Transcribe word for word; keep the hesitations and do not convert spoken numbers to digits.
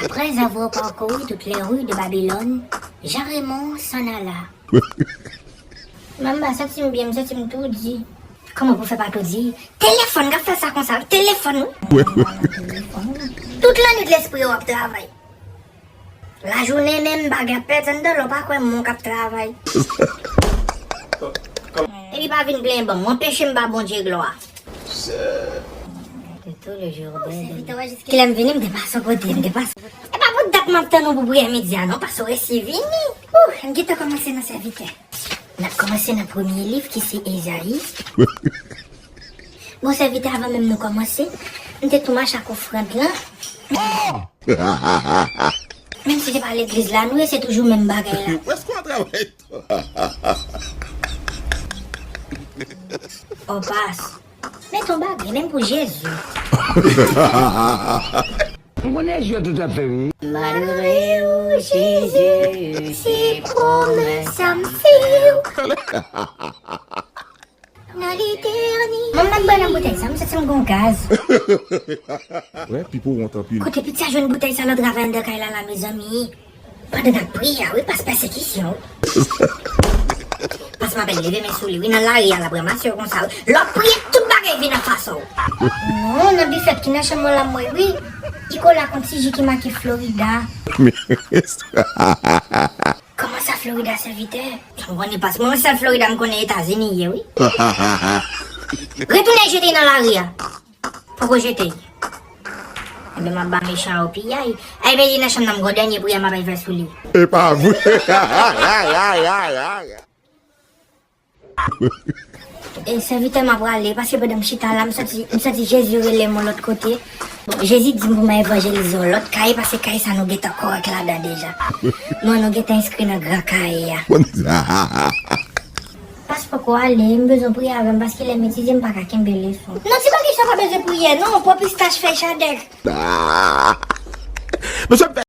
Après avoir parcouru toutes les rues de Babylone, Jean Raymond s'en alla. Manman, m pa santi m byen, m santi m toudi. Kòman pou fè pa toudi? Telefòn k ap fè sa konsa, wi, telefòn, wi. Tout lannwit lespri yo ap travay. Lajounen menm bagay ap pèdi anndan, lè w pa kwè moun k ap travay. Epi pa vin plenyen ban m, ou anpeche m ba Bondye glwa. Kilè m vini, m te pase yon kote, m te pase. E pa pou dat m ap tann ou pou priyè midi a non, paske w resi vini. Ouh, m gentan kòmanse nan sèvitè. N ap kòmanse nan premye liv ki se Ezayi. Bon, sèvitè, avan menm nou kòmanse, m te tou mache ak ofrann lan. Menm si se pa legliz la nou ye, se toujou menm bagay la. Prèske w ap travay tou. O pas. Met yon bagay, menm pou Jezi. M konnen jwèt ou t ap fè wi. Malere ou Jezi, se pwomès sa m fè w. Nan letènite. Manman, ban nan boutèy sa, m santi m gon gaz. Wè, Pipo wont anpil. Kote piti a jwenn boutèy sa nan travay anndan kay la la, mezanmi? Pandan n ap priye a, wi, pas pèsekisyon, wi. Pas m apèn leve men sou li, wi, nan lari a, l ap ranmase w konsa, wi. Lè w ap priye, tout bagay vin anfas ou. Non, nan bifèt ki nan chanm mwen la, m wè, wi. Ikola k yon ti ji ki make Florida. Kòman sa, Florida, sèvitè? Sa m konnen pas mwen, sèl Florida m konnen Etazini ye, wi. Retounen jete nan lari a. Poko jete. Enben, m ap ba mechan yo piyay. Ay, men li nan chanm nan, m gon dènye priyè m ap al fè sou li. E pa vre. E sèvitè, m ap prale, paske pandan m chita la, m santi, m santi Jezi rele m yon lòt kote. Bon, Jezi di m pou m al evanjelize yon lòt kay, paske kay sa nou gentan kòrèk ladan deja. Nou, nou gentan enskri nan gran kay a. Pas poko ale, m bezwen priye avè m, paske lè m etidye, m pa ka kenbe leson. Non, ti bagay sa pa bezwen priyè, non, pwòp pistach fèy chadèk. Mesye,